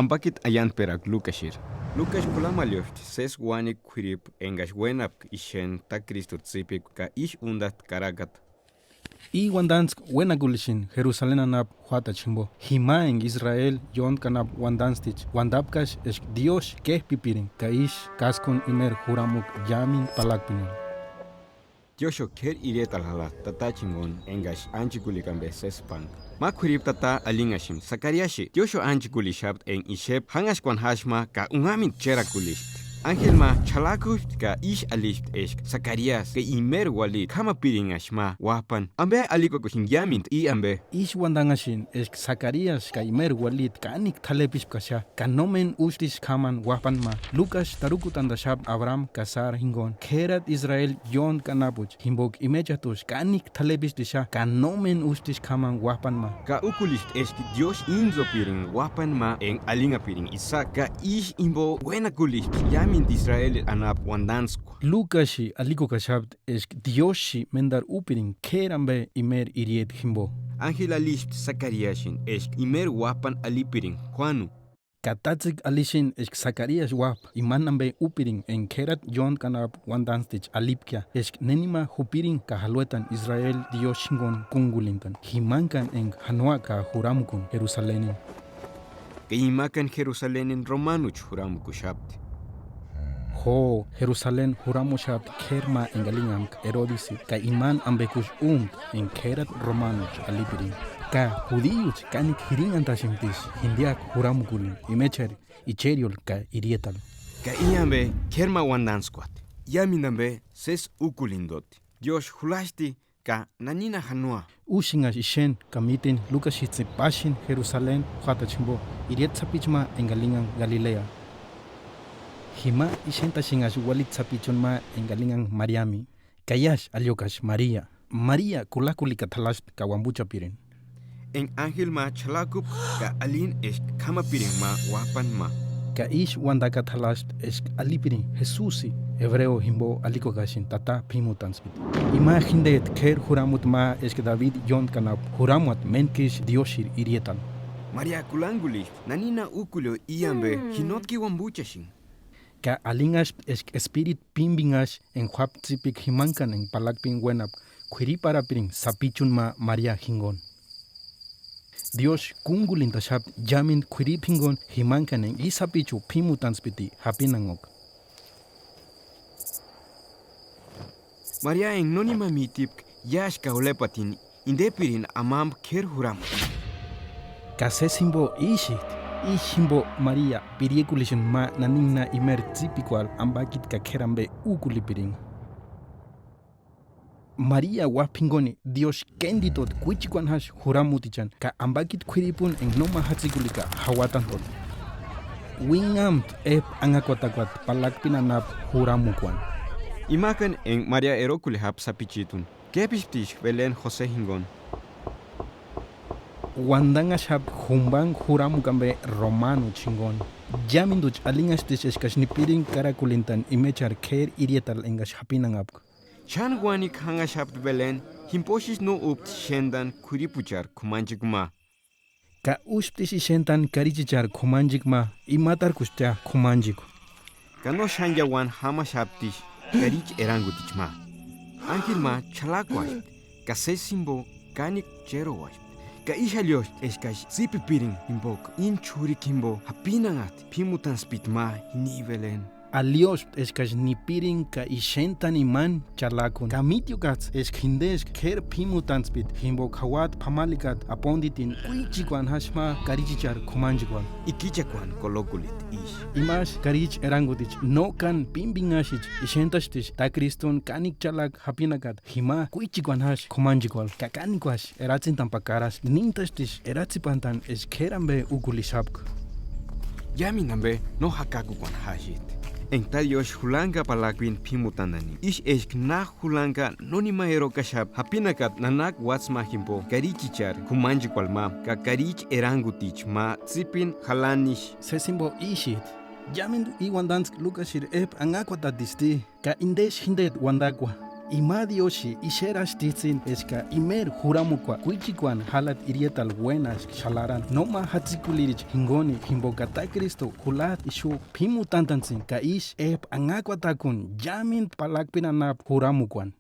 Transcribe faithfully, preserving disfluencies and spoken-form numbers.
Ambakiti aiantperakua Lukaxiri. Lukaxi k'ulamaliospti sési uánikua k'uiripu engaxi uénapka ixeni tákristurhu tsípikua ka ísï úndat'i karakata. I uandantskua uénakulisïni Jerusaleni anapu juátachi jimpo, jima enka Israeli ióntki anapu uantantsïticha uantapkaxi eska Diósï kéjpipirinka ka ísï káskuni imeri juramukua iámentu palakpinani. Tiósïo k'éri irietani jalaa tatachinkuani enkaxi ánchekulika ampe sési panka. Ma k'uiripu tata alinhaximti Sakariaxi, Tiósïo ánchekulixapti enka ixepka jánhaxkuani jásï ma ka unhamintu chérakulispti. Ánjeli ma ch'alak'uspti ka ísï alispti eska Sakariasï ka imeri ualiti k'ámapirinhaxi ma uáp'ani. Ampe alikuakuxinki iámentu i ampe? Ísï uantanhaxini eska Sakariasï ka imeri ualiti kánikua t'alepispkaxapka ka nómeni ústisï k'ámani uáp'ani ma. Lukaxi tarukutantaxapti Abrahami ka Sara jinkuani k'érati Israeli ióntki anapucha, jimpoka imechatuksï kánikua t'alepistixapka ka nómeni ústisï k'ámani uáp'ani ma. Ka úkulispti eska Diósï íntsopirinka uáp'ani ma enka alinhapirinka Isaki ka ísï jimpo uénakulispti iámentu Israeli anapu uantantskua. Lukaxi alikukaxapti eska Diósï méntaru úpirinka k'éri ampe imeri irieti jimpo. Ánjeli alispti Sakariasïni eska imeri uáp'ani alipirinka Juánu. Ka tátsekua alixeni eska Sakariasï uáp'a imani ampe úpirinka enka k'érati ióntki anapu uantantsïticha alipkia eska néni ma jupirinka ka jaluetani Israeli Diósï jinkuani kúnkulintani, jimankani enka janoaka juramukuni Jerusalenini. Ka imakani Jerusalenini romanuchi juramukuxapti. Jo, Jerusaleni juramuxapti k'éri ma enka alinhamka Erodisi, ka imani ampekuxu úmpti enka k'érati romanuchi alipirinka. Ka judiuchi kánikua jirinhantaxemptisï jintiakua juramukurini imecheri icheriolu ka irietalhu. Ka i ampe k'éri ma uantantskuati, iámentu ampe sési úkulintoti. Diósï julaxati ka nanina janoa. Úxenhaxati ixeni ka míteni Lukaxitsïni páxeni Jerusaleni juátachi jimpo, irieti sapichu ma enka alinhanka Galilea. Jima ixentaxenhaxati ualiti sapichuni ma enka alinhanka Mariami, ka iásï aliokaxati Maria. Maria kulakulikata jalaspti ka uampuchapirini. Enka ánjeli ma ch'alakupka ka alini eska k'ámapirinka ma uáp'ani ma. Ka ísï uantakata jalaspti eska alipirinka Jesusi, ebreo jimpo alikuakaxeni tata p'ímutantspiti. Ima jinteti k'éri juramuti ma eska Davidi ióntki anapu juramuati méntku isï Diósïri irietalhu. Maria kulankulispti, nanina úkulio i ampe, ji nótki uampuchaxinka. Ka alinhaspti eska Espiritu pímpinhaxati enka juápka tsípikua jimankani enka palakpini uénapka k'uiriparhapirinka sapichuni ma Maria jinkuni. Diósï kúnkulintaxapti iámentu k'uiripu jinkuni jimankani enka i sapichu p'ímutantspiti japinhanhaka. Maria enka nónima mitipka iásï ka ulepatini, intepirini amampka k'éri juramuti. Ka sési jimpo ísïti, ísï jimpo Maria piriekulisïnti ma nanina imeri tsípikuarhu ampakiti ka k'éri ampe úkulipirinka. Maria uáp'a jinkuni Diósï kéntituati kuíchikuani jásï juramutichani ka ampakiti k'uiripuni enka nóma jatsikulika jauatantkuani. Uinhampti ép'u anhakuatakuati palakpini anapu juramukuani. Imakani enka Maria erokuli jápka sapichituni, képisptiksï Beleni Jose jinkuni. Uantanhaxapti jumpanhku juramukua ampe romanuchi jinkuni. Iámentuchi alinhasptiksï eskaksï nipirinka karakulintani imecharhu k'éri irietarhu enkaksï japinhanhapka. Xáni uánikua janhaxapti Beleni, jimposïsï no úpti xéntani k'uiripuecharhu k'umanchekua ma. Ka úsptisï ixentani karichichari k'umanchekua ma, ima mátarkustia k'umanchekua. Ka no xáni iauani jámaxaptisï karichi erankuticha ma. Ánjeli ma ch'alakuaspti, ka sési jimpo kánikua chérhouaspti, ka íxaliospti eskaksï tsípipirinka jimpoka íni ch'urhikua jimpo japinhanhasti p'ímutantspiti ma jini Beleni. Aliospti eskaksï nipirinka ixentani imani chalakuni, ka mítiukats'ï eska jinteska k'éri p'ímutantspiti jimpoka jauat'i p'amalekata apontitini kuíchikuani jásï ma karichichari k'umanchekuani. Ikichakuani kolokuliti ísï. Imasï karichi erankuticha no káni pímpinhaxati ixentaxtisï tákristuni kánikua chalaku japinhakata jima kuíchikuani jásï k'umanchekuarhu, ka kánikuasï eratsintani paka karasï níntaxtisï eratsipantani eska k'éri ampe úkulixapka. Iámentu ampe no jakakukuani jáxesti. Enka Tátioxi julanka palakpini p'ímutantani, ísï eska na julanka nónima erokaxapka japinhakata nanaka uátsï ma jimpo karichichari k'umanchekuarhu ma, ka karichi erankuticha ma tsípini jalanixi. Sési jimpo ísïti. Iámentu i uantantskua Lukaxiri ép'u anhakuatatisti, ka intesï jinteti uantakua. Ima diósï ixeraxtijtsïni eska imeri juramukua kuíchikuani jálati irietalhu uénaska xalarani nóma jatsikuliricha jinguni, jimboka Atakristu julajti ixu p'ímutantantsïni ka ísï éjpu anhajkuatakuni iámentu palakpini anapu juramukuani.